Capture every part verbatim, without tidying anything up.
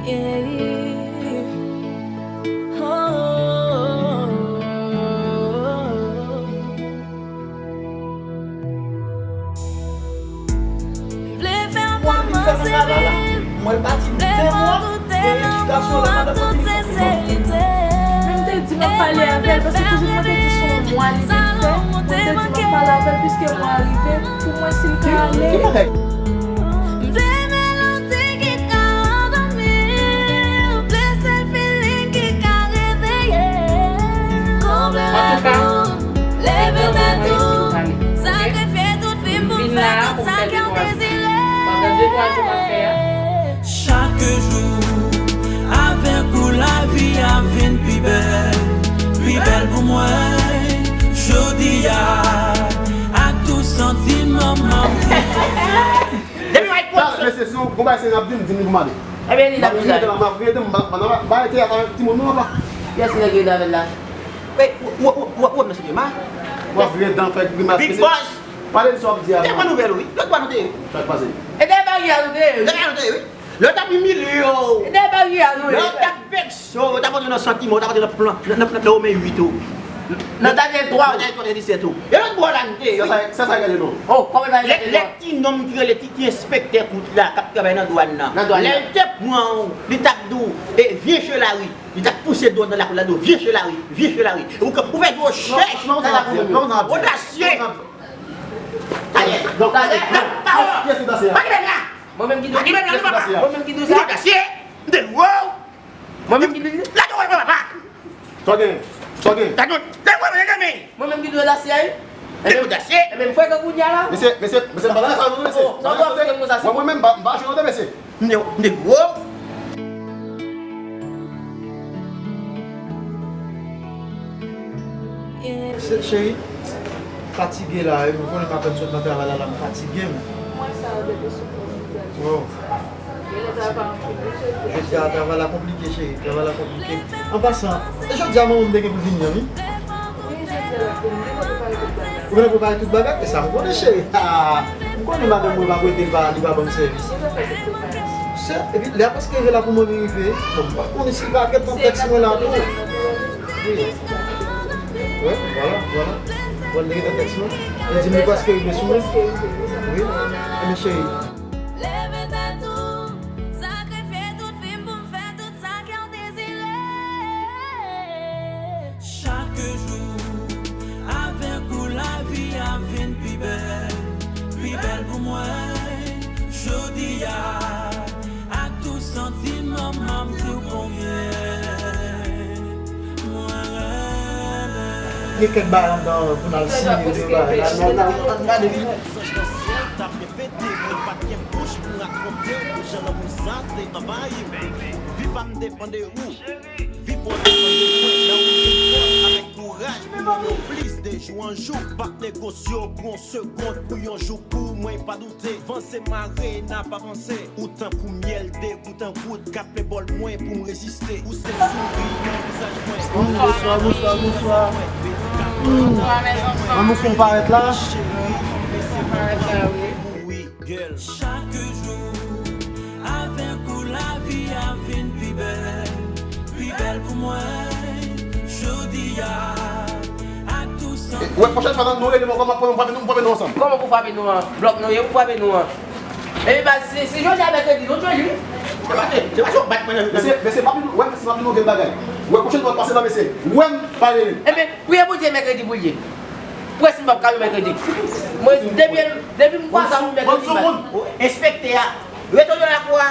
Yeah. Oh. Mwen vin fè manman la, mwen pati de mwa de edikasyon la, madan mwen vin fè manman. Men m te di m ap pale avè l, paske kouzin mwen te di se yon mwa li vin fè. Mwen te di m ap pale avè l, piske mwa a rive, pou mwen si l ka ale. Ki bagay? M vle melodi ki ka andòmi, m vle sèl feeling ki ka reveye. Konble rèv ou, leve tèt ou, sakrifye tout vi m pou m fè tout sa kè w dezire. Chak jou avèk ou lavi a vin pi bèl, pi bèl pou mwen. Jodi a, ak tout santiman m ap viv. Depi w ap pran. Mesye, si nou gon bagay serye n ap di m, di m li pou m ale. Ebyen, li n ap di la. M ap rete, m ap rete, m pa nan ba teyat avèk timoun nou anba. Kiyès nèg yo avè l la? Wè, wè, mesye Dema. W ap rete fè grimas, mesye. Big Boss. Pale di sa w ap di a. Te pran nouvèl ou, wi. Lòt bò nou te ye. Sa k pase? E dèyè baryè a nou te ye, wi. Dèyè nou te ye, wi. Lè w t ap imilye yo. E dèyè baryè a nou ye. Lè w t ap vekse yo, w t ap antre nan santiman, w t ap antre nan plan, nan, nan, nan Romeo uit yo. Nan Danyèl twa. Nan Danyèl twa, vèsè disèt yo. E lòt bò la nou te ye, wi. Se sa, se sa k rele non. Oh, kòman l va rele? Lè, lè ti nonm ki rele ti, ti enspektè kout la, k ap travay nan dwàn nan. Nan dwàn nan. Lè l te pran w, li t ap di w, e, vyen che lari. Li t ap pouse dwàn nan lakou la, di w, vyen che lari, vyen che lari. E ou, ou fè dwò chèch nan lakou. Odasye. Talè. Talè. Pa kite m la. Mwen menm ki di w sa? Mwen menm ki di w sa? Odasye. M te di w. Mwen menm ki di w sa? Lage w, papa. Sa w gen? Sa w gen? Lage w, lage w, lage w. Mwen menm ki di w odasye a, wi. M te di w odasye. Ebyen, m fè kè kounye a la. Mesye, mesye, mesye, m pa nan sa non, mesye. Sa w ap di konsa, se mwen menm, m pa, m pa jwe non, mesye. M te, m te di w. Se, cheri, fatige la, wi. Ou konnen m apèn sot nan travay la, la, m fatige, m. Mwen sa, depi sou kò m, m fatige. Jodi a, travay la konplike, cheri. Travay la konplike. An pasan, e jodi a, manman m te gen pou vini an, wi. Wi, jodi a, l ap vini. Li konn prepare tout bagay. Ou genlè prepare tout bagay? E sa m konnen, cheri. Ha! M konnen madanm mwen pa prete l pa, li pa ban m sèvis. Se, epi, lè a prèske rive la pou mwen rive. Bon, m pa konnen si l pa gentan tèks mwen la tou. Wi. Wi, vwala, vwala. Bon, li gentan tèks mwen. Li di m li prèske rive sou mwen. Wi. Enben, cheri. Leve tèt ou, sakrifye tout vi m pou m fè tout sa kè w dezire. Chak jou, avèk ou lavi a vin pi bèl, pi bèl pou mwen. Jodi a, ak tout santiman m ap di w konbyen mwen renmen. Gen kèk bagay anndan pou n al siyen de bagay la, non, non, non, gade li. Zanj nan syèl t ap repete, mwen pa t gen bouch pou rakonte w jan lanmou sa te anvayi m. Vi pa m depann de ou. Vi pa w depann de mwen, nan ou vin fòs avèk kouraj pou mennen w plis de jou an jou. Pa t negosye w pou yon segonn, pou yon jou pou mwen pa doute. Vanse mare, n ap avanse. Ou tankou myèl, degout an gout, k ap plen bòl mwen pou m reziste. Ou se souri nan vizaj mwen. Bonswa, bonswa, bonswa. Hmm. An nou fin parèt la. Cheri, mesye parèt la, wi. Mouri. Girl. Chak jou, avèk ou lavi a vin pi bèl, pi bèl pou mwen. Jodi a, ak tou san. Wè, pwochèn fwa nou rele m ankò, m ap pran, m ap frape nou, m ap frape nou ansanm. Kòman pou frape nou an? Blòk nou ye pou frape nou an. Epi baz, si, si jodi a mèkredi, nou jwe li. Se pa, se pa si w bat mwen nan. Mesye, mesye, pa vin, wè, mesye, pa vin nou gen bagay. Wè, pwochèn fwa w pase la, mesye, wè m pa rele. Enben, priye Bondye mèkredi pou l ye. Prèske m p ap ka jwe mèkredi. Mwen, depi, depi m kwaze avè w mèkredi, enspektè a, retounen nan lakou a.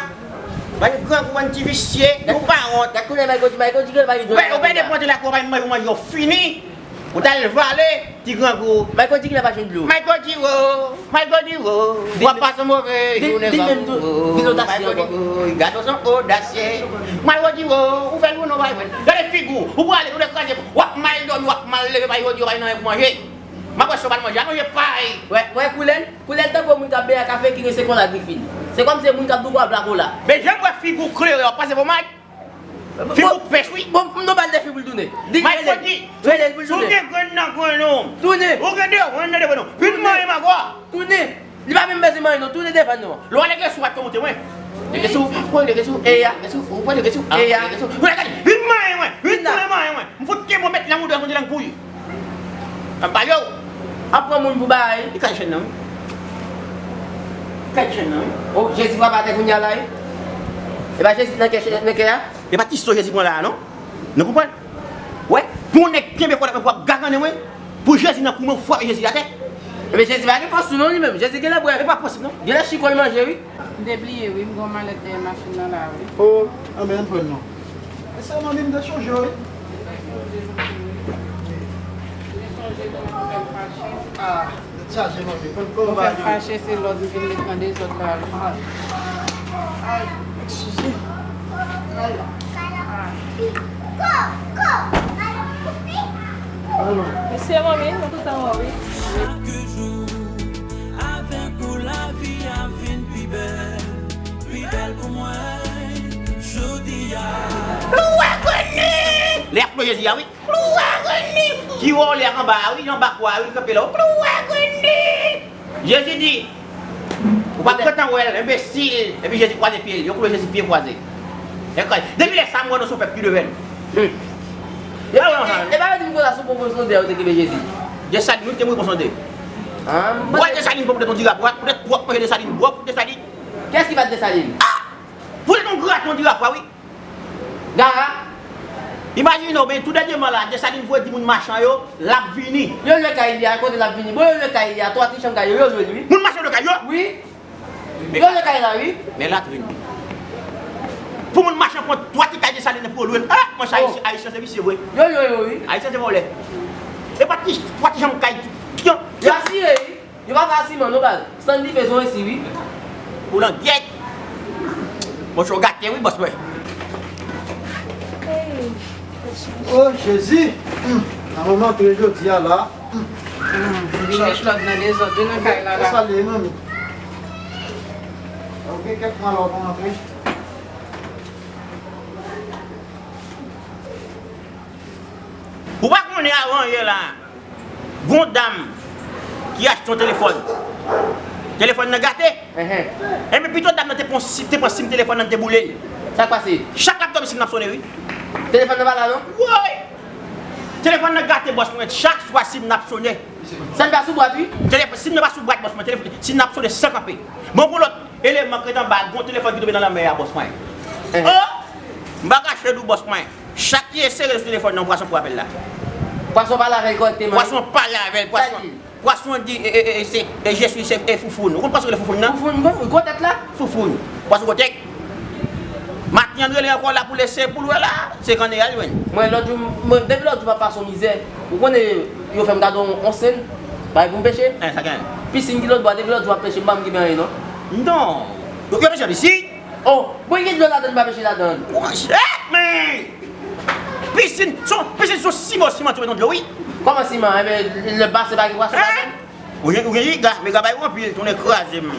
Bann grangou, bann ti visye, nou pa wont. Gad kounye a Michael D, Michael D gen pa gen dwèt. Ou pèdi pwente lakou a, pa manje, ou manje, ou fini. Ou t al vale, ti grangou. Michael D ki la pa jwenn dlo. Michael D, wo, Michael D, wo. W ap pase move jounen, grangou. Michael D, gad w se yon odasye. Michael D, wo, ou fè l pou nou, Michael. Gade figi w, ou prale, ou dekraze, w ap mal dòmi, w ap mal leve, Michael D, w pa gen anyen pou manje. M ap wè si w pa t manje, alonje pay. Wè, wè koulè l, koulè l tankou moun k ap benyen ak kafe ki gen se kola grifin. Se kòmsi se moun k ap di w bwa blakola. Men jan m wè figi w klere, w ap pase pou Mike. Figi w pèch, wi. Bon, m non ba l defi pou l tounen. Mike, rele l, rele l pou l tounen. Si w gen grenn nan grenn ou. Tounen. Ou gen de grenn nan de grenn ou. Vin manje magò. Tounen. Li pa menm bezwen manje non, tounen devan nou an. Lè w ale gen sou a tou moute mwen. Leve sou, ou leve sou, e a, leve sou, ou leve sou, e a, leve sou. Ou leve, vin manyen mwen, vin tounen manyen mwen. M fout kenbe w met lang ou dwèt konte lang pouy. An pale w. Ap pran moun pou bagay. Li kay chèn nan, wi. Li kay chèn nan, wi. Oh, Jezi frape atè kounye a la, wi. E pa Jezi nan kè, nan kè a? E pa ti so Jezi pran la a, non? Nou konprann? Wè, pou yon nèg kenbe kòd ap ap gagannen mwen, pou Jezi nan koumen, ou frape Jezi atè. Ebyen, Jezi pa gen fòs tou non, li menm. Jezi genlè bwè. E pa posib, non. Genlè chiko l manje, wi. M te bliye, wi. M gen yon malèt dèyè machin nan la, wi. Oh, anben, ann pran non. E sa, manmi, m te sonje w, wi. M te sonje, wi. M te sonje, wi, mwen fè m fache. Ah. Tèt chaje, manmi. Konn kòman bagay yo ye. Ou fè m fache, se lòd ou vin met nan dezòd la, wi. Ay. Ay, eskize. Ay. Mesye, manmi, nou kontan wè w, wi. Chak jou, avèk ou, lavi a vin pi bèl, pi bèl pou mwen, jodi a. Lè y ap lwe Jezi a, wi. Klou a grenn li! Ki wè w lè ak anba a, wi, anba kwa a, wi, li kanpe la, wi. Klou a grenn li! Jezi di, ou p ap gentan wè l, enbesil. Epi Jezi kwaze pye l, yo kloure Jezi pye kwaze. Depi lè sa, m wè nou se yon pèp ki devèn. Hmm. E pa yo di m konsa sou pwofondè yo te kenbe Jezi. Desalin, wi, te mouri pwofondè. Ah, m panse. Wè Desalin pwofondè ton dirap, wè, poutèt pwòp manje Desalin, bwè pou Desalin. Kiyès ki bat Desalin? Ah! Poutèt yon graton dirap, wi. Gara. Imajine w, men tou dènyèman la, Desalin voye di moun machan yo, l ap vini. Yo lwe kay li a, kote l ap vini? Bon, yo lwe kay li a, twa ti chanm kay yo, yo lwe l, wi. Moun machan lwe kay yo? Wi. Yo lwe kay la, wi. Men latrin. Pou moun machan pran twa ti kay Desalin pou yo lwe l. Ah, monchè, Ayisyen, Ayisyen se visye vre. Yo lwe yo, wi. Ayisyen se vòlè. E pa ti, twa ti chanm kay. Yo asire, wi. Yo pa fè a siman non baz. Stanley Fezon isi wi. Ou nan gyèt. Monchè w gate wi bòs mwen. Oh Jezi. Hmm. Nan moman antre jodi a la. Hmm. Vin met lòd nan dezòd wi nan kay la la. Sa l ye manmi? Ok, kèk mwa la w konn antre. Ou pa konnen avan yè la. Gon dam ki achte yon telefòn. Telefòn nan gate. Enhen. Enben pito dam nan te pran sim, te pran sim telefòn nan te boule l. Sa k pase? Chak l ap dòmi sim nan ap sonnen wi. Telefòn nan pa la non? Woy! Telefòn nan gate bòs mwen, chak swa sim nan ap sonnen. Sa n pa sou bwat wi. Telefòn, sim nan pa sou bwat bòs mwen, telefòn, sim nan ap sonnen san kanpe. Bon pou lòt eleman k ret anba, gon telefòn ki tonbe nan lanmè a bòs mwen. Enhen. Oh! M pa kache di w bòs mwen. Chak li sere sou telefòn nan, pwason pran apèl la. Pwason pale avè l kòrèkteman. Pwason pale avè l, pwason. Pwason di, e, e, e, se, e, je suis, se, e, Foufoun. Ou konn pwason rele Foufoun nan? Foufoun, gwo, gwo tèt la? Foufoun. Pwason gwo tèt. Maten an rele ankò la pou lese, pou l wè la, se kanne a l jwenn. Mwen, lòt jou, mwen, depi lòt jou m ap pase yon mizè. Ou konnen, yo fè m gade yon, yon sèn. Bagay pou m peche. Eh, sa gen. Pisin ki lòt bò, depi lòt jou m ap peche, m pa menm gen anyen non. Non. Yo, yo peche pisin? Oh, bon, gen dlo ladan, m pa peche ladan. Monchè, men! Pisin, se yon, pisin se yon siman, siman tonbe nan dlo, wi. Kòman siman? Enben, lè pase pa gen pwason ladan? Ou gen, ou gen yiga, men gabay ou anpil, tonnè kraze m.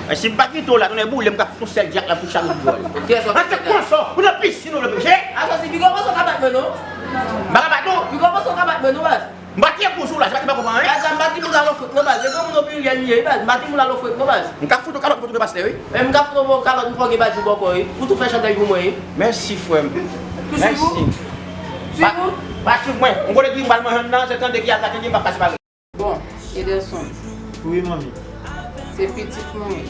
E si m pa kite w la, tonnè boule m, m ka fout yon sèl djak la, fout chak djòl. Kiyès w ap... An se konsa, ou nan pisin ou le peche? Asosi, pi gwo pase w ka bat mwen non. M pa ka bat ou. Pi gwo pase w ka bat mwen non, baz. M pa tire kou sou w la, se pa ki pa konprann anyen. Baz, m pa di pou galo fout non, baz. Se granmoun o pliryèl li ye, wi, baz. M pa di moun alo fout non, baz. M ka fout ou kalòt pou tounen pastè, wi. Men m ka fout ou kalòt pou fè w gen baz ou bòkò, wi. Ou tou fè chantay pou mwen, wi. Mèsi, frè m. Mèsi. Pa, pa swiv mwen. M konnen ki m pral manje anndan, se tande ki al gate li, m pa pase pare. Bon, Ederson. Wi, manmi. Se pitit mwen ye.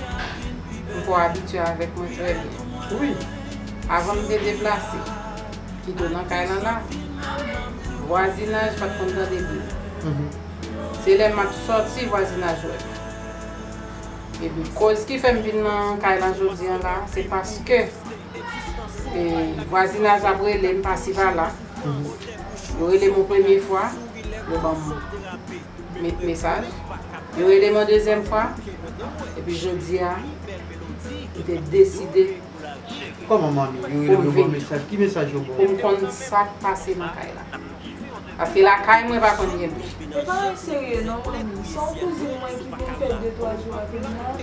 M kwè w abitye avèk mwen trè byen. Wi. Avan m te deplase, kite w nan kay lan la, vwazinaj pa t konn tande bri. Mhm. Se lè m ap sòti vwazinaj wè m. Epi koz ki fè m vin nan kay lan jodi a la, se paske, e, vwazinaj ap rele m pasi pala. Mhm. Yo rele m yon premye fwa, yo ban m me-, mesaj. Yo rele m yon dezyèm fwa, epi jodi a, m te deside Kòman manmi? Yo rele m, yo ba w mesaj. Ki mesaj yo ba w? Pou m konn sa k pase nan kay la. Paske lakay mwen pa konn gen bri. E pa anyen serye non, manmi. Se yon kouzin mwen ki vin fè de twa jou avè m nan.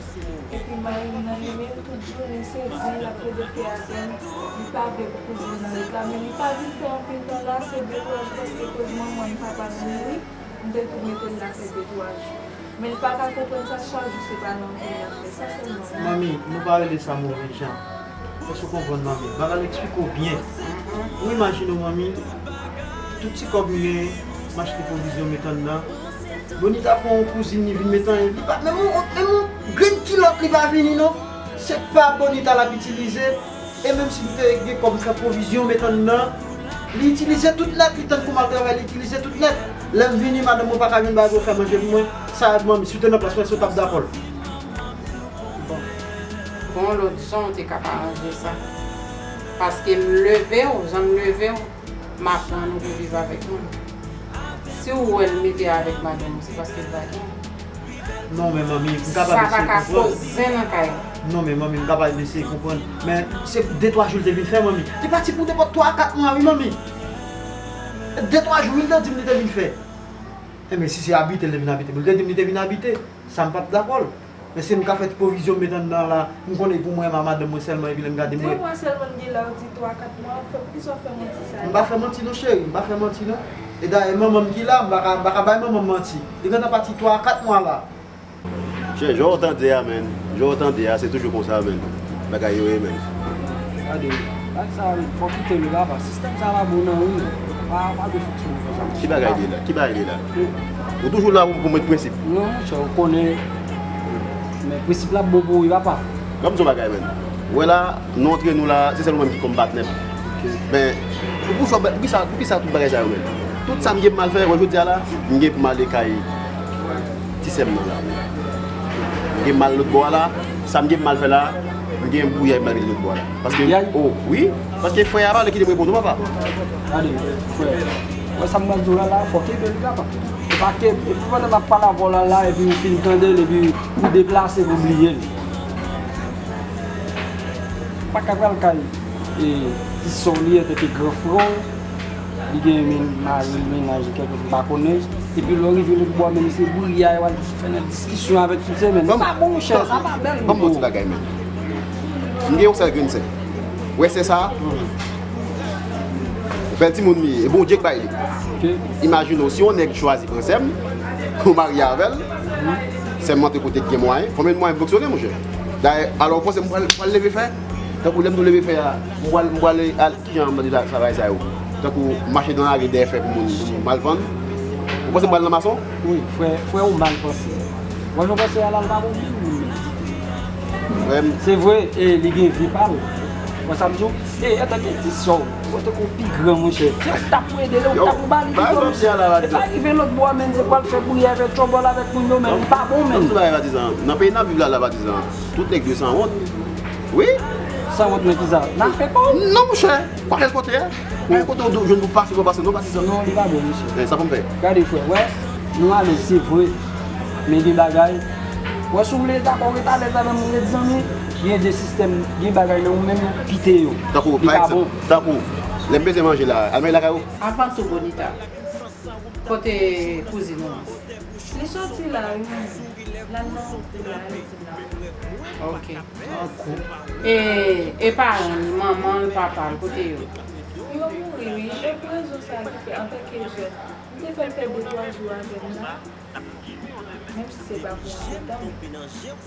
Epi mari m nan li menm, tout jounen se zen l ap plede fè avè m. Li pa vle pou kouzin nan ret la, men li pa vin fè anpil tan la, se de twa jou paske koz manman l pa pa nan li. M te tou mete l la fè de twa jou. Men l pa ka konprann sa, chak jou se pa nan anpil l ap fè. Sa sèlman. Manmi, nou pa rele sa move jan. Èske w konprann, manmi? M pral eksplike w byen. Ou imajine w, manmi, tout ti kòb m genyen, m achte pwovizyon, m met anndan. Bonita pran yon kouzin li vin met anndan. Li pa, menm yon, menm yon grenn kilòt li pa vini non. Se pa Bonita l ap itilize. E menm si m te gen kòb m fè pwovizyon, m met anndan. Li itilize tout nèt, li tann kou m al travay, li itilize tout nèt. Lè m vini, madanm mwen pa ka jwenn bagay pou fè manje pou mwen. Sa, manmi, si w te nan plas mwen, èske w t ap dakò l? Bon. Gon lòt jan w te ka aranje sa. Paske m leve w, jan m leve w, m aprann ou pou viv avèk moun. Si w wè l mete avèk madanm ou, se paske l pa gen. Non, men manmi, m kapab eseye konprann. Sa pa ka koze nan kay la. Non, men manmi, m kapab eseye konprann. Men se de twa jou l te vin fè, manmi. Li pati pou nenpòt twa a kat mwa, wi, manmi. De twa jou, wi, l te di m li te vin fè. Enben, si se abite l te vin abite, pou l te di m li te vin abite, sa m p ap dakò l. Men si m ka fè ti pwovizyon m met anndan la, m konnen pou mwen, m a madanm mwen sèlman, epi lè m gade mwen. De mwa sèlman l gen la, ou di twa, kat mwa, fè, poukisa w fè manti sa a? M pa fè manti non, cheri, m pa fè manti non. E dayè, manman m ki la, m pa ka, m pa ka bay manman m manti. Li gentan pati twa, kat mwa la. Chè, jan w tande a, menn. Jan w tande a, se toujou konsa, menn. Bagay yo ye, menn. Gade, bagay sa, fò kite li, papa. Sistèm sa pa bon nan wi. Pa, pa dwe fonksyone konsa. Ki bagay li la? Ki bagay li la? Ou toujou la pou, pou met prensip? Non, monchè, ou konnen. Men prensip la bon pou ou wi, papa. Ban m di w bagay, menn. Ou wè la, nou antre nou la, se sèl ou menm ki kòm patnè m. Men, poukisa, poukisa, poukisa tout bagay sa yo, menn? Tout sa m gen pou m al fè, wè jodi a la, m gen pou m ale kay ti sè m nan la. M gen m al lòt bò a la, sa m gen m al fè la, m gen bwouyay m al mete lòt bò a la. Paske, o, wi, paske frè a pa vle kite m reponn ou, papa. Gade, frè, wè sa m pral di w la la, fò w kenbe l, papa. E pa ke, epi pandan m ap pale avè w la la, epi ou fin tande l, epi ou deplase pou bliye l. Ou pa ka pral kay ti sè w li antanke gran frè w. Li gen men mari l, mennaj li, kèlke m pa konnen. Epi lè w rive lòt bò a menm se bwouyay w al fè nan diskisyon avèk tout se menm. Sa pa bon monchè, sa pa bèl. Ban m di w yon ti bagay menm. M gen yon sèl grenn sè. Ou wè sè sa a? Bèl timoun li ye, e Bondye k bay li. Imajine w, si yon nèg chwazi pran sè m, ou marye avè l, sè m antre kote k gen mwayen, konbyen mwayen m fonksyone monchè? Dayè, alò ou panse m pral leve fè? Tankou lè m di w leve fè a, m pral, m pral al Kijan m di sa bagay sa yo? Tankou mache nan lari dèyè fè pou moun, pou moun m al vann? Ou panse m pral nan mason? Wi, frè, frè ou mal panse. Wè jan w panse a la, l pa bon pou moun menm. Frè m. Se vre, e li gen vi pa l. Wè sa m di w? E antanke ti sè w, ou tankou pi gran monchè. Se ou k t ap pou ede l, ou k t ap pou ba li diplòm. E pa rive lòt bò a menm, se pral fè bri avèk tchòbòl avèk moun yo menm, li pa bon menm. Nan peyi n ap viv la la, patizan, tout nèg yo sanwont. Wi. Sanwont nan kisa? Nan afè pa w? Non monchè. Kwake l kote a. Kwake l kote w jwenn pou pase pou pase non patizan. Non li pa bon mesye. Sa pou m fè. Gade frè, wè, nou alèz se vre. Men gen bagay. Wè si w vle dakò ret alèz avè m ou ret zanmi, gen de sistèm, gen bagay nan ou menm kite yo. Tankou pa egzanp, tankou lè m bezwen manje la, al manje lakay ou. Avan tou Bonita, kote kouzin ou an? Li soti la wi manmi. L al nan wout li la, li di l ap vini. Ok. E, e paran l, manman l, papa l, kote yo? Yo mouri wi, e pou rezon sa ki fè antanke jèn, m te fè l fè de twa jou avè m la. Menm si se pa pou anpil tan, men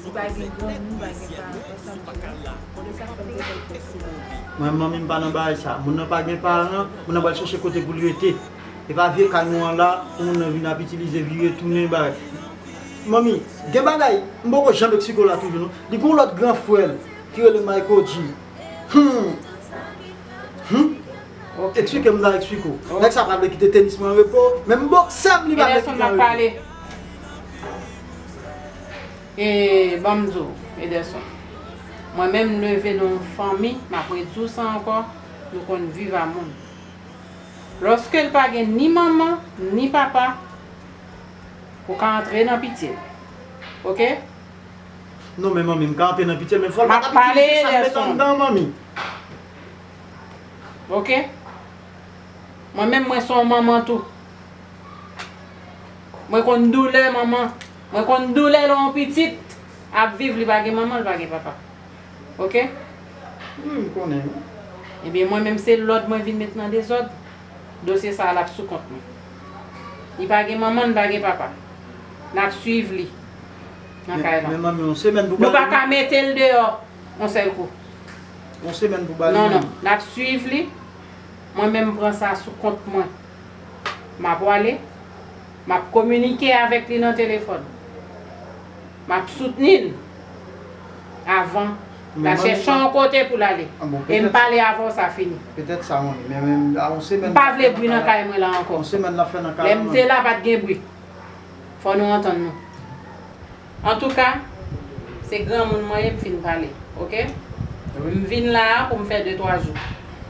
li pa gen granmoun, li pa gen paran, wè sa m di w la. Se sa k fè m te fè l fè sa. Mwen, manmi m pa nan bagay sa. Moun nan pa gen paran, moun nan pral chèche kote pou l rete. E pa vye kay nou an la, pou moun nan vin ap itilize, vire tounen, bagay. Manmi, gen bagay, m poko janm eksplike w la toujou non. Li gen yon lòt gran frè l ki rele Michael G. Hum. Hum. Eksplike m la eksplike w. Nèg sa pa vle kite tenis mwen an repo, menm boksè m li pa vle kite an repo. E ban m di w, Ederson, mwen menm m leve nan yon fanmi, m ap redi w sa ankò, nou konn viv a moun. Lòske l pa gen ni manman, ni papa, ou ka antre nan pitye l. Oke? Non men manmi, m ka antre nan pitye l, men fò l pa t ap itilize sa m met anndan an manmi. Oke? Mwen menm mwen se yon manman tou. Mwen konn doulè manman. Mwen konn doulè lè yon pitit ap viv li pa gen manman, li pa gen papa. Oke? Wi, m konnen wi. Ebyen mwen menm se lòd mwen vin met nan dezòd. Dosye sa a l ap sou kont mwen. Li pa gen manman, li pa gen papa. N ap swiv li nan kay la. Men manmi, yon semèn pou pale. Nou pa ka mete l deyò yon sèl kou. Yon semèn pou ba li. Non, non, n ap swiv li. Mwen menm, m pran sa sou kont mwen. M ap pwale, m ap kominike avèk li nan telefòn. M ap soutni l avan l al chèche yon kote pou l ale. E m pale avè w, sa fini. Petèt sa, mwen, men, men, a yon semèn. M pa vle bri nan kay mwen la ankò. Yon semèn l ap fè nan kay la. Lè m te la, pa t gen bri. Fò nou antann nou. Antouka, se granmoun mwen ye, m fin pale, oke? M vin la a pou m fè de twa jou.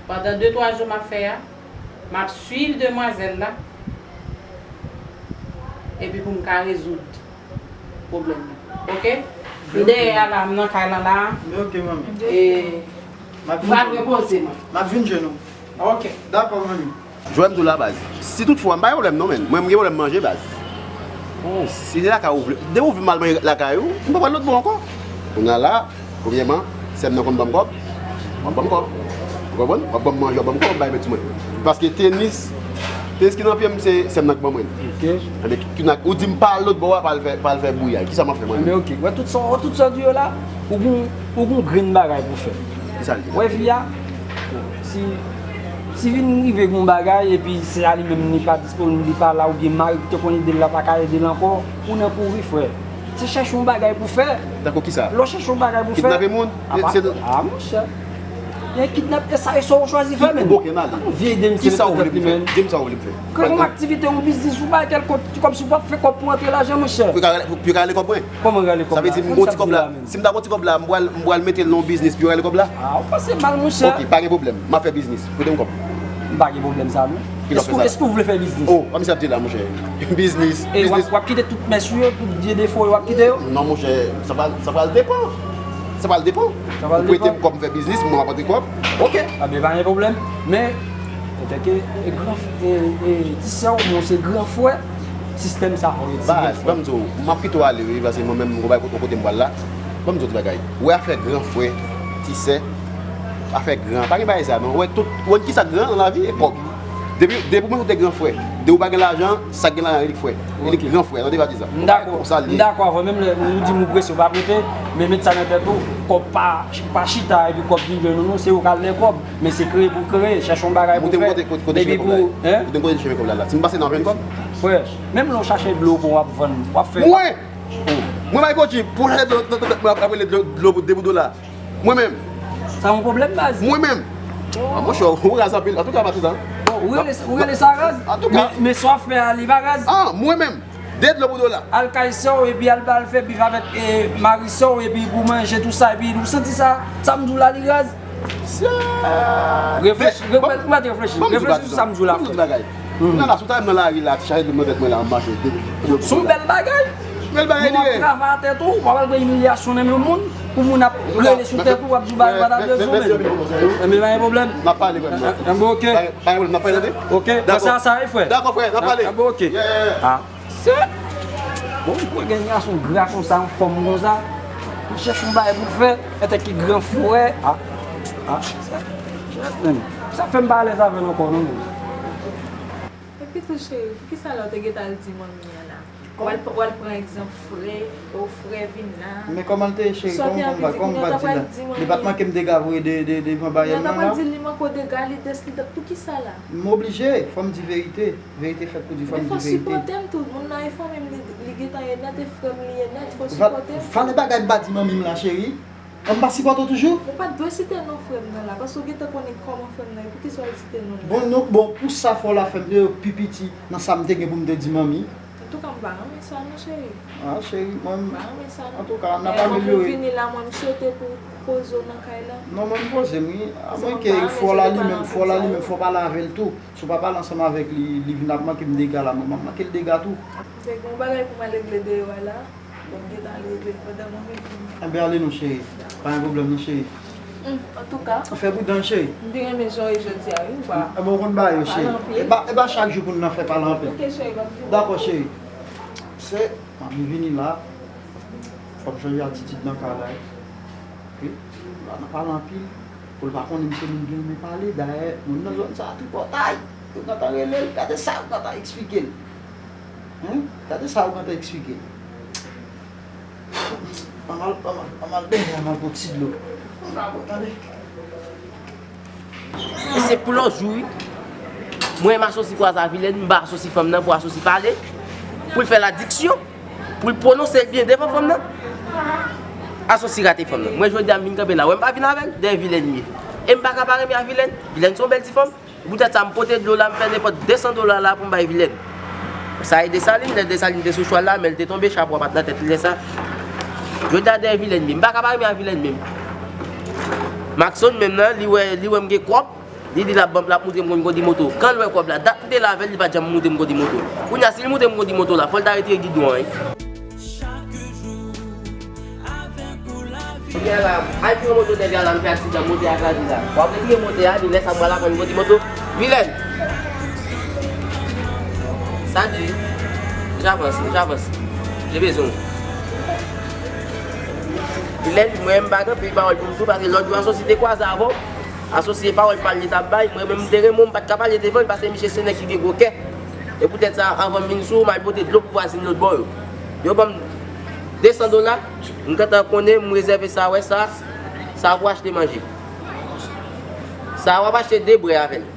Pandan de twa jou m ap fè a, m ap swiv demwazèl la, epi pou m ka rezoud pwoblèm nan, oke? M dèyè a la, m nan kay lan la a. Men oke, manmi. E, m ap vin jwenn ou. M ap vin jwenn ou. Oke. Dakò, manmi. Jwè m tou la, baz. Si tout fwa, m pa gen pwoblèm non, menn. Mwen, m gen pwoblèm manje, baz. Bon, si se lakay ou vle, depi ou vle m al manje lakay ou, m pa pral lòt bò ankò. Kounye a la, premyèman, sè m nan konn ban m kòb. W ap ban m kòb. Ou konprann? W ap ban m manje, w ap ban m kòb, bay mèt sou mwen. Paske tenis, tenis ki nan pye m, se sè m nan ki ban mwen. Oke. Enben, kounye a, ou di m pa al lòt bò a, pa al fè, pa al fè bouyay. Kisa m ap fè, mwen? Enben, oke. Wè tout sa, wè tout sa w di yo la, ou gon, ou gon grenn bagay pou fè. Kisa l ye? Wè fi a, si, si vin rive gon bagay, epi se a li menm li pa disponib, li pa la, oubyen mari ki te konn ede l la pa ka ede l ankò, ou nan kouri, frè. Se chèche yon bagay pou fè. Dakò, kisa? Lè w chèche yon bagay pou fè. Kidnape moun? A, pa, se a, monchè. Gen kidnap, e sa, e sa w chwazi fè, menn. Bon, oke, n ale. Vye ide misye. Kisa w vle m fè? Di m sa w vle m fè. Kreye yon aktivite, yon biznis, yon bagay kèlkonk, kòmsi w p ap fè kòb pou antre lajan, monchè. Pou yo ka rele, pou yo ka rele kòb mwen? Kòman rele kòb la? Sa vle di, m gon ti kòb la. Si m ta gon ti kòb la, m pral, m pral mete l nan yon biznis pou yo rele kòb la? Ah, ou panse mal, monchè. Oke, pa gen pwoblèm. M ap fè biznis. Prete m kòb. M pa gen pwoblèm sa, non. Ki lè w fè sa? Èske w vle fè biznis? Oh, kòman misye ap di la, monchè? Biznis, e, w ap, biznis. W ap kite tout mès ou yo, tout vye defo yo, w ap kite yo? Non, monchè, sa pral, sa pral depan. Sa pral depan. Sa pral depan. Ou prete m kòb, m fè biznis, mwen m ap antre kòb. Oke. Anben, pa gen pwoblèm. Men, antanke, e, gran, e, e, ti sè w, mwen se gran frè. Sistèm sa fò yo ti baz, ban m di w, m ap kite w ale wi, paske mwen menm, m gon bagay kote, kote m pral la. Ban m di w ti bagay. Ou wè afè gran frè, ti sè, afè gran, pa gen bagay sa non. Ou wè tout, ou wè kisa k gran nan lavi, e kòb. Depi, depi mwen se te gran frè. Depi w pa gen lajan, sa k gen lajan, rele l frè. Rele l gran frè, tande pati sa. M dakò. Konsa l ye. M dakò avè w, menm lè ou di m ou prese, ou pa prete, men met sa nan tèt ou, kòb pa, pa chita, epi kòb vin jwenn ou, non, se ou k al nan kòb. Men se kreye pou kreye, chèche yon bagay pou fè. Epi pou, hein? Ou te kote chemen kòb la, la. Si m pase nan jwenn kòb? Frè, menm lè w chache dlo pou w ap vann, w ap fè. Mwen! Oh. Mwen bay kòdji, pou w chache dlo, dlo, dlo, mwen ap rele dlo, dlo pou de pou dola. Mwen menm. Sa yon pwoblèm, baz. Mwen menm. Ah, monchè, ou raz anpil. Antouka, patizan. Bon, ou rele, ou rele sa raz? Antouka. Men, men sa w ap fè a, li pa raz? Ah, mwen menm. De dlo pou dola. Al kay sè w, epi al, al fè bif avèk, e, mari sè w, epi pou manje tou sa, epi ou santi sa, sa m di w la, li raz. Reflechi, reflechi, ou mèt reflechi. Reflechi sou sa m di w la, frè. Ban m di w bagay. Kounye a la, si w ta wè m nan lari la, ti chaje dlo nan tèt mwen la, m mache. Se yon bèl bagay. Bèl bagay li ye. Ou ap travay atè tou, w ap al pran imilyasyon nan men yon moun, pou moun ap rele sou tèt ou, w ap di w bagay pa ta bezwen menm. Enben, pa gen pwoblèm. N ap pale, frè m nan. Enben, oke. Pa gen pwoblèm, n ap pale tande. Oke, dakò. Sa, sa, wi, frè. Dakò, frè, n ap pale. Enben, oke. Yeah, yeah, yeah. Ah. Se, bon, pou gen gason gra konsa, anfòm konsa, pou chèche yon bagay pou fè, antanke gran frè, ah, ah, sa, sa, menm, sa fè m pa alèz avè l ankò, non, menm. Epi tou, cheri, poukisa lè w te gentan al di manmi an la? W al, w al pran egzanp frè, o frè vin la. Men kòman l te ye, cheri? Kòman, kòman, kòman m pa di la? Li pa t manke m dega voye de, de, devan baryè m nan la? Li pa t di li manke w dega, li dèsidant. Poukisa la? M oblije, fò m di verite. Verite fèt pou di, fò m di verite. Men fò sipòte m tou. Moun nan e fanmi m, li, li gentan ye nèt, e frè m li ye nèt, fò sipòte m tou. Valè bagay m pa di manmi m la, cheri. An m pa sipòte w toujou? Ou pa t dwe site non frè m nan la, paske w gentan konnen kòman frè m nan ye, poukisa w al site non l la? Bon, non, bon, pou sa fò w la fè m de pi piti nan sa m te gen pou m te di manmi. Antouka, m pa renmen sa non, cheri. Ah, cheri, mwen, m pa renmen sa non. Antouka, n ap amelyore. Lè w vini la, mwen, m swete pou poze w nan kay la. Non, mwen, m poze m, wi. Amwenke frè w la li menm, frè w la li menm, fò w pale avè l tou. Si w pa pale ansanm avèk li, li vin ap manke m dega la, mwen, m ap manke l dega tou. M te gen yon bagay pou m al regle deyò a la. Bon, m gentan al regle l pandan mwen menm vini. Enben, ale non, cheri. Pa gen pwoblèm non, cheri. Hmm, antouka. Fè pridan, cheri. M te renmen jan w ye jodi a, wi, ou pa. Enben, ou konn bagay yo, cheri. Pale anpil. E pa, e pa chak jou pou n nan fè pale anpil. Oke, cheri, m ap vini. Dakò, cheri. Se, manmi vini la. Fò m chanje atitid nan kay la, wi. Wi, la n ap pale anpil. Pou l pa konnen m se moun ki renmen pale. Dayè, moun nan zòn sa a tripotay. Yo gentan rele l. Gade sa yo gentan eksplike l. Hein? Gade sa yo gentan eksplike l. Ann al, ann al, ann al dèyè, ann al pran ti dlo. Ann al pran, tande. Se pou lòt jou, wi. Mwen, m asosi kwaze a Vilèn, m ba asosi fanm nan pou asosi pale, pou l fè ladiksyon, pou l pwononse l byen devan fanm nan. Asosi rate fanm nan. Mwen, jodi a, m vin kanpe la. Wè, m pa vin avè l, dèyè Vilèn m ye. E m pa ka pa renmen a Vilèn. Vilèn se yon bèl ti fanm. Poutèt sa, m pote dlo la, m fè nenpòt de san dola la pou m bay Vilèn. Sa e Desalin, lè Desalin te sou chwal la, men l te tonbe, chapo a pa t nan tèt li lè sa. Jodi a dèyè Vilèn m ye. M pa ka pa renmen a Vilèn menm. Makson menm nan, li wè, li wè m gen kòb, li di l ap ban m, l ap moutre m kondi moto. Kan l wè kòb la, dat m te la avè l, li pa t janm moutre m kondi moto. Kounye a, si l moutre m kondi moto la, fò l ta retire gidon an, wi. Kounye a la, al pran moto nèg la la, m fè aksidan, motè a kraze la. W ap retire motè a, epi lè sa m pral aprann kondi moto. Vilèn! Salut! J'avance, j'avance. J'ai besoin. Vilèn, mwen, m pa gen anpil pawòl pou m di w, paske lòt jou asosi te kwaze avè w. Asosi e pawòl pa l li t ap bay, mwen menm m te renmen w, m pa t ka pale devan l, paske misye se nèg ki gen gwo kè. E poutèt sa, anvan m vin sou ou, m al pote dlo pou vwazin lòt bò yo. Yo ban m de san dola, m gentan konnen, m rezève sa, wè sa, sa pou achte manje. Sa w ap achte de brè avè l.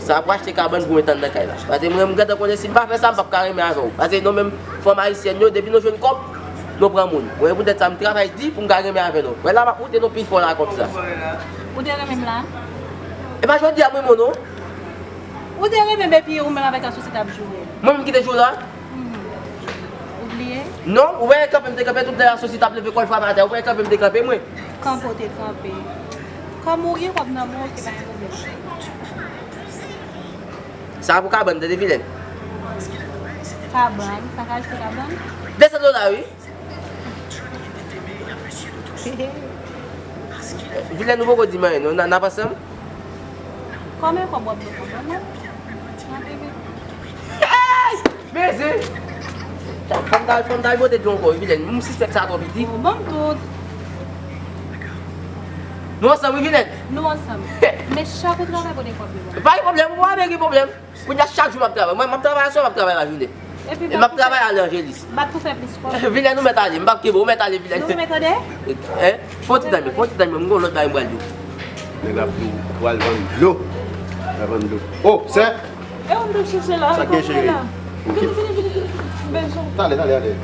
Sa pou achte kabann pou mete anndan kay la. Paske mwen, m gentan konnen si m pa fè sa, m p ap ka renmen avè w. Paske nou menm, fanm ayisyèn yo, depi nou jwenn kòb, nou pran moun. Mwen, poutèt sa, m travay di pou m ka renmen avè nou. Mwen la, m ap moute nou pi fò la kòm sa. Ou te renmen m la? E pa jodi a m renmen w non. Ou te renmen m epi ou menm avèk asosi t ap joure. Mwen menm ki te joure la? Mhm. Ou bliye? Non, ou wè kanpe m te kanpe tout lè asosi t ap leve kò l frape atè. Ou wè kanpe m te kanpe mwen? Kanpe w te kanpe. Kòm ou gen kòb nan men w, se pa yon pwoblèm. Sa pou kabann, tande Vilèn. Kabann? Sa ka achte kabann? De san dola, wi. Vilèn, nou poko di m anyen, non. N a, n ap ansanm? Kòman kòb w ap ban mwen, non? N a bebe. Hey! Mezi! Fò m ta, fò m ta al pote dlo ankò, wi, Vilèn. M sispèk sa twò piti. Bon, ban m tout. Nou ansanm, wi, Vilèn? Nou ansanm. Men chak ou travay, pote kòb yo ban mwen. Pa gen pwoblèm, ou pa gen pwoblèm. Kounye a, chak jou m ap travay. Mwen, m ap travay aswè, m ap travay lajounen. Epi e m ap travay ale Angelis. Bat pou fè plis kòb. Vilèn, ou mèt ale, m p ap kenbe w, ou mèt ale, Vilèn. Nou mèt tande? Hein? Fè yon ti tann, fè yon ti tann, m gen yon lòt bagay m pral di w. Nèg la pou, pou al vann dlo. Al vann dlo. Oh, sè! E ou m t ap chèche la, sa gen, cheri? Vini, vini, vini, vini. M bezwen w. Talè, talè, talè.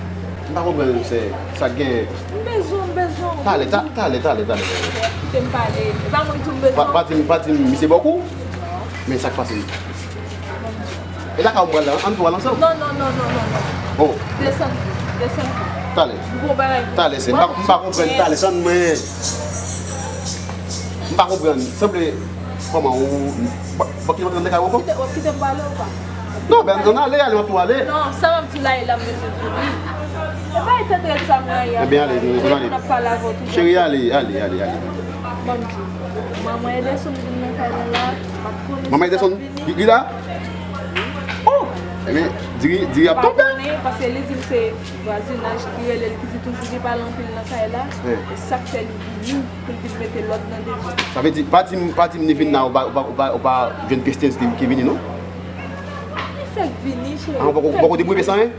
M pa konprann, sè. Sa gen? M bezwen w, m bezwen w. Talè, ta-, talè, talè, talè, talè. Kite m pale. E pa mwen ki di w m bezwen w. Pa, pa di m, pa di m, misye bòk ou? Men sa k pase? E lakay ou m pral la, ann tou al ansanm. Non, non, non, non, non, non. Oh. Desann, desann. Talè. M gon bagay pou. Talè, sè. M pa, m pa konprann. Talè, sann mwen. M pa konprann. Sanble kòman ou, bon, bon, ki mwen antre nan kay ou ankò? Kite, w ap kite m pale ou pa? Non, ben, ann ale, ale, m ap tou ale. Non, sa m ap di w la, e la m bezwen di w li. E pa e tèt rèd sa m rayi a. Ebyen, ale, nou, nou ale. N ap pale avè w tou. Cheri, ale, ale, ale, ale. Ban m di w. Manman Ederson vin nan kay mwen la, m pa t konnen si l ap vini. Manman Ederson, li, li la? Oh! Ebyen, diri, diri ap tonbe. M pa konnen, paske li di m se vwazinaj ki rele l, ki di toujou li pale anpil nan kay la. E sa k fè li vini, pou l vin mete lòd nan dezòd. Sa vle di, pa di m, pa di m li vin la, ou pa, ou pa, ou pa, ou pa jwenn Christens ki, ki vini, non? Li fèk vini, cheri. Ah, ou poko, ou poko debrife sa, hein?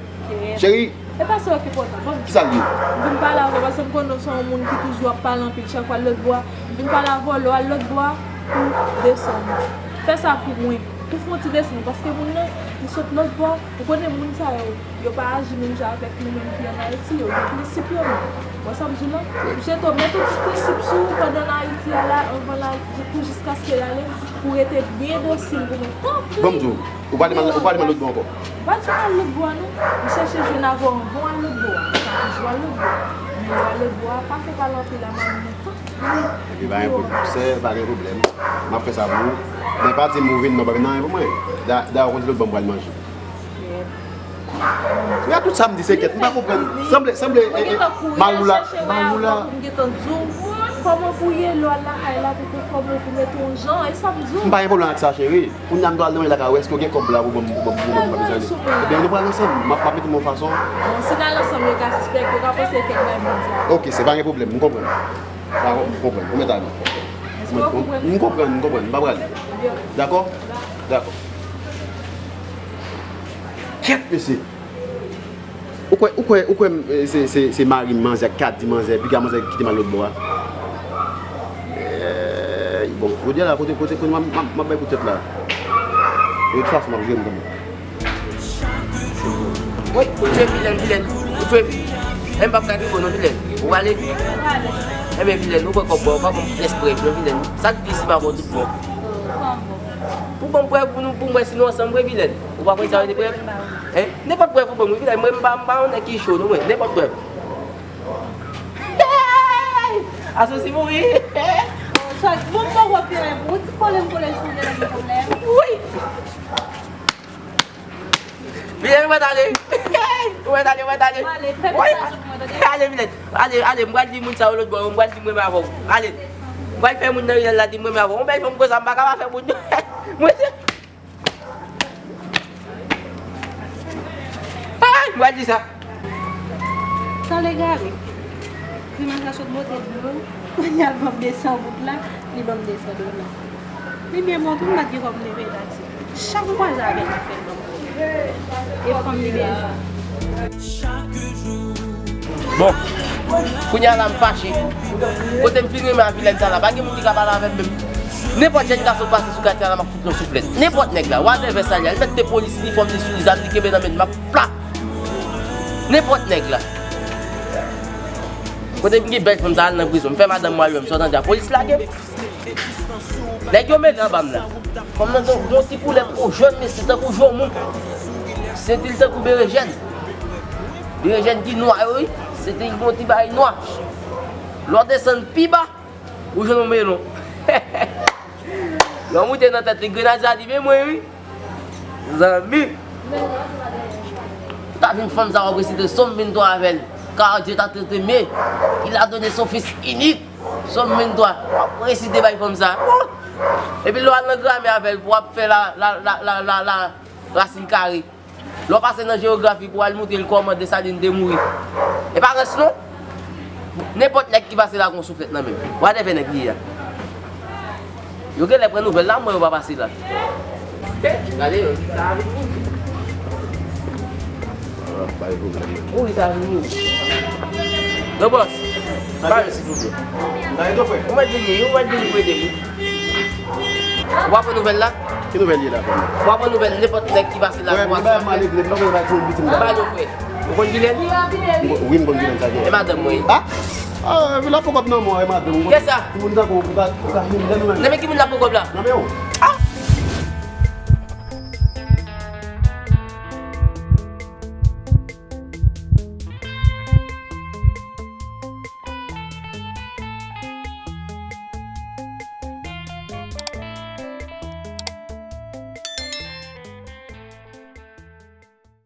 Cheri, e pa sa yo ki enpòtan. Bon, kisa l ye? M vin pale avè w paske m konnen w se yon moun ki toujou ap pale anpil chak fwa lòt bò a. M vin pale avè w, lè w al lòt bò a, pou desann. Fè sa pou mwen. Pou fè yon ti desann, paske moun nan, li sot lòt bò. Ou konnen moun sa yo, yo pa aji menm jan avèk nou menm ki ann Ayiti, yo gen prensip yo menm. Wè sa m di w la? M swete w mete yon ti prensip sou ou pandan l Ayiti a la, anvan l al, pou jiskaske l ale, pou w rete byen dosil pou mwen. Tanpri. Ban m di w. Ou pa ale mal, ou pa ale mal lòt bò ankò? M pa di m al lòt bò a non. M chèche jwenn avè w anvan w al lòt bò a. M pa toujou al lòt bò a. Men lè w al lòt bò a, pa fè pale anpil a mari mwen tanpri. Epi pa gen pwoblèm, sè, pa gen pwoblèm. M ap fè sa pou ou. Men pa di m ou vin non, pa vin anyen pou mwen. Da-, dayè ou konn se lòt bò m pral manje. Men a tout sa m di se kèt, m pa konprann. Sanble, sanble, eh, eh, Mayoula, Mayoula. M gentan di w, kòman pou w ye lè w al lakay la, pou konfòme w, pou mete w jan, e sa m di w. M pa gen pwoblèm ak sa, cheri. Kounye a m dwe al nan men lakay ou, èske w gen kòb la pou ban m, pou ban m, pou ban m, pou ban m bezwen li? Ebyen, nou pral ansanm, m ap, m ap mete m yon fason. Bon, si n al ansanm, yo ka sispèk, yo ka panse kèk bagay m di a. Oke, se pa gen pwoblèm, m konprann. M konprann, ou mèt ale. M konprann, m konprann, m pa prale. Dakò? Dakò. Kèt, mesye. Ou kwè, ou kwè, ou kwè m, eh, se, se, se mari m manzè k ka di manzè, piga manzè kite m al lòt bò a? Eh, Bon, jodi a la, kote, kote, kote m ap, m ap, m ap bay kout tèt la. De tout fason, m ap jwe m kanmenm. Woy, ou tchwe Vilèn, Vilèn, ou tchwe. Enben, m p ap ka tchwe non, Vilèn. Ou ale. Enben, Vilèn, ou pran kòb mwen, ou pa ban m pyès prèv non, Vilèn. Sa k di si pa bon tout bon. Pou ban m prèv pou nou, pou m wè si nou ansanm vre, Vilèn. Ou pa konn sa yo te prèv? Hein? Nenpòt prèv ou ban mwen, Vilèn, mwen m pa, m pa yon nèg ki cho non, mwen. Nenpòt prèv. Asosi mouri. Sa, bon, bon, bon, bon, bon, ti kole m kole sou li, nan pwoblèm. Wi. Vilèn, ou mèt ale. Ou mèt ale, ou mèt ale. Ale, fè wi. Mesaj pou mwen, tande? Ale, Vilèn. Ale, ale, m pral di moun sa yo lòt bò, m pral di m renmen avè w. Ale. M pral fè moun nan Vilèn la di m renmen avè w. Yon bèl fanm konsa, m pa ka pa fè moun. Mwen se Ay, m pral di sa. Sa l egare. Grimas la sot bote dlo. Kounye a l ban m de san goud la, li ban m de san dola. Li byen bon tou, m pa t gen kòb m te peye taksi. Chak m kwaze avè l, l ap fè l ban m. E fanm li bezwen. Bon, kounye a la m fache. Kote m fin renmen a Vilèn sa la, pa gen moun ki ka pale avè m menm. Nenpòt jèn gason k pase sou katye a la, m ap fout yon souflèt. Nenpòt nèg la, whatever sa l ye, li mèt te polis, inifòm li sou li, zam li kenbe nan men l, m ap pla. Nenpòt nèg la. Kote m gen bèl fanm sa al nan prizon, m fè madanm mwen al wè m, sa w tande a, polis lage m. Nèg yo mennen anba m la. Fanm nan gen yon ti koulè tankou jòn, mesye, tankou jòmou. Senti l tankou berejèn. Berejèn ki nwa yo, wi. Senti l gen yon ti bagay nwa. Lè w desann pi ba, ou jwenn yon melon. Lè w moute nan tèt li, grenadye a di, men mwen, wi. Zanmi. Ou ta jwenn fanm sa w ap resite Sòm venntwa avè l. Car Dieu t'a tant aimé, il a donné son fils unique. Sòm venntwa. W ap resite bay fanm sa. Epi lè w al nan gramè avè l, pou w ap fè la, la, la, la, la, la rasin kare. Lè w pase nan jewografi pou w al montre l kòman Desalin te mouri. E pa rans non. Nenpòt nèg ki pase la gon souflèt nan men l. Whatever nèg li ye a. Yo genlè pran nouvèl la, mwen yo pa pase la. Gade yo, sa a vin mouri. Mouri sa a vin mouri. Non, bòs. Ba yo, silvouplè. Ou mèt vini, ou mèt vini pou ede m wi. Ou pa pran nouvèl la? Ki nouvèl ye la, frè m? Ou pa pran nouvèl nenpòt nèg ki pase la pou aksyon? Frè m, bagay m ale vle, m pa konn bagay pou yon bitim la. Ba yo, frè. Ou konn Gilèn? Wi, m konn Gilèn, sa gen. E madanm mwen. Ah? Ah, epi l ap pran kòb nan men w, e madanm. Kiyès sa? Timoun tankou w, ou ka, ou ka vin nan men w. Nan men ki moun l ap pran kòb la? Nan men w.